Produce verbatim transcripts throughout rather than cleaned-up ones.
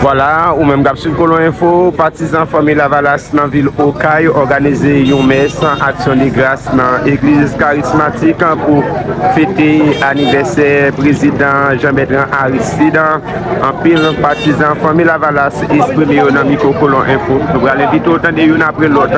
Vwala, ou menm k ap swiv Kolon Enfo, patizan Fanmi Lavalas nan vil Okay òganize yon mès aksyon de gras nan egliz karismatik pou fete anivèsè prezidan Jean Bertrand Aristide. Anpil patizan Fanmi Lavalas eksprime yo nan mikwo Kolon Enfo. Nou pral envite w tande youn apre lòt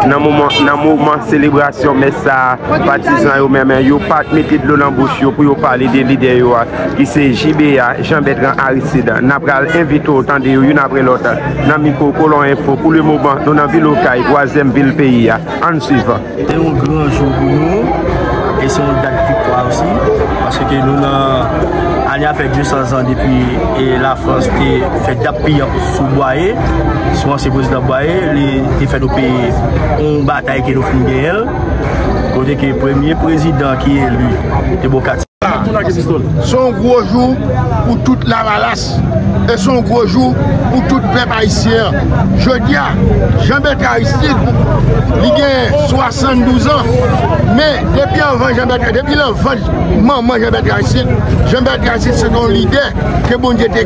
nan moman, nan moman selebrasyon mès sa a. Patizan yo menm, yo pa t mete dlo nan bouch yo pou yo pale de lidè yo a, ki se J B A, Jean Bertrand Aristide. N a pral envite w tande yo youn apre lòt nan mikwo Kolon Enfo. Pou lemoman, nou nan vil Okay, twazyèm vil peyi a. Ann swiv. Se yon gran jou pou nou, e se yon dat viktwa osi, paske nou nan ane a fè de san zan depi e Lafrans te fè dap piyan sou Bwaye, sou ansyen prezidan Bwaye, li te fè nou peye yon batay ke nou fin genyen l, kote ke premye prezidan ki eli demokratik. Se yon gwo jou pou tout Lavalas. E se yon gwo jou pou tout pèp ayisyen an. Jodi a, Jean Bertrand Aristide, li gen swasanndouz an. Men, depi anvan Jean Bertrand, depi nan vant manman Jean Bertrand Aristide, Jean Bertrand Aristide se te yon lidè ke Bondye te,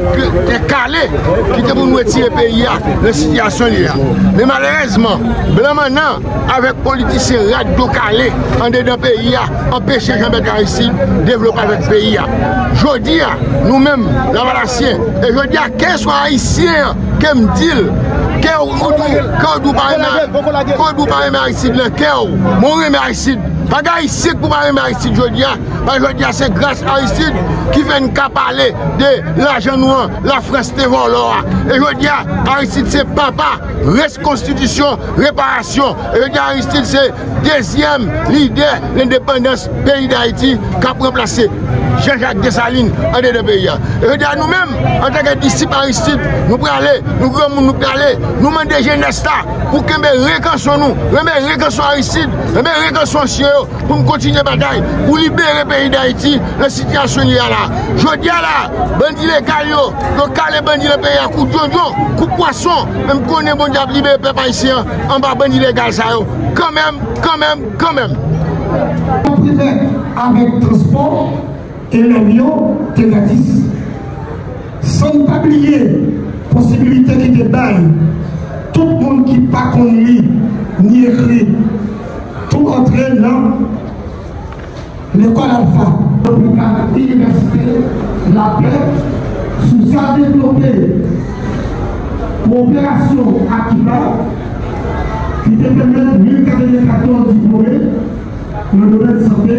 te kale, ki te pou nou retire peyi a nan sitiyasyon li ye a. Men malerezman, blan mannan avèk politisyen rat do kale andedan peyi a anpeche Jean Bertrand Aristide devlope avèk peyi a. Jodi a, nou menm, Lavalasyen, e jodi a, kèlswa Ayisyen an, ke m di l, ke w, ou di, ke w di w pa renmen, ke w di w pa renmen Aristide nan kè w, men w renmen Aristide. Pa gen Ayisyen k pou pa renmen Aristide jodi a, paske jodi a se gras Aristide ki fè n ka pale de lajan nou an, Lafrans te vòlò a. E jodi a, Aristide se papa rès konstitisyon, reparasyon. E jodi a, Aristide se dezyèm lidè lendepandans peyi Dayiti k ap ranplase Jean-Jacques Dessalines andedan peyi a. E jodi a, nou menm, antanke disip Aristide, nou prale, nou granmoun, nou prale, nou mande jenès la pou kenbe rekanson nou, kenbe rekanson Aristide, kenbe rekanson ansyen yo, pou n kontinye batay pou libere peyi Dayiti nan sitiyasyon li ye a la. Jodi a la, bandi legal yo, yo kale bandi nan peyi a kou dyondyon, kou pwason, men m konnen Bondye ap libere pèp ayisyen an anba bandi legal sa yo, kanmenm, kanmenm, kanmenm. Transpò privè avèk transpò e lòm yo te gratis. San n pa bliye posibilite ki te bay tout moun ki pa konn li ni ekri tou antre nan lekòl Alpha. Inivèsite Lapè sou sa devlope kowoperasyon ak Kiba ki te pèmèt mil katrevenkatòz diplome nan domèn sante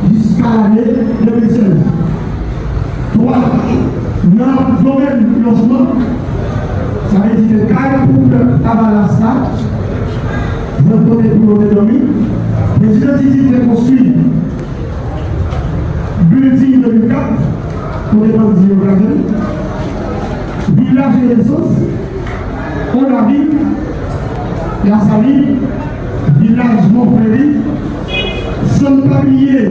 jiska lane de mil sèz. Twa, nan domèn lojman, sa vle di ke kay pou pèp Lavalas la, jwenn kote pou yo te dòmi, Prezidan Titid te konstwi bilding de mil kat, kote bandi yo kraze l, vilaj Renesans, Olavil, Lasalin, vilaj Mont Fleuri, san n pa bliye.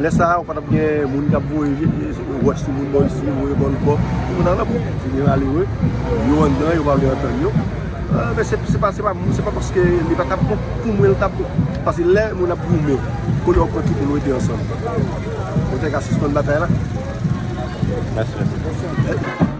Lè sa a, ou pa t ap gen moun k ap voye wòch sou moun, bò isi, voye bò lòt bò. Moun nan la pou vin malere, yo anndan, yo pa vle antann yo. Ah, men se, se pa, se pa, se pa paske li pa t ap bon. Pou mwen, li t ap bon. Paske lè moun ap goumen, kote w ap pran kite nou rete ansanm? Ou te ka sispann batay la? Mèsi.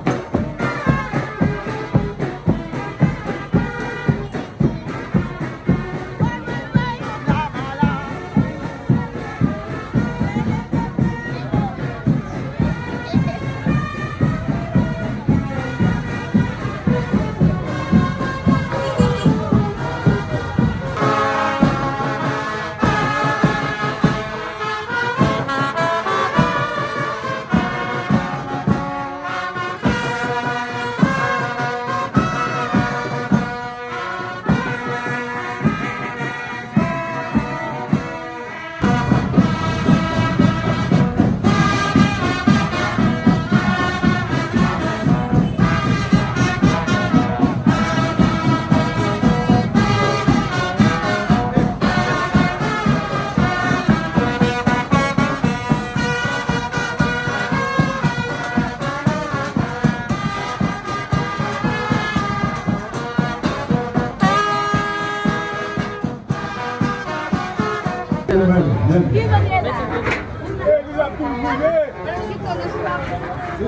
Se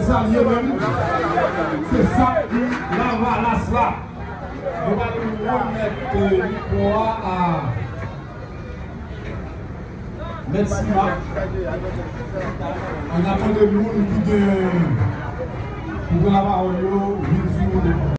sa l ye menm. Se sa k di Lavalas la. Nou pral remèt, eh, mikwo a a Mèt Sima. An atandan moun ki gen pou pran lapawòl yo vin sou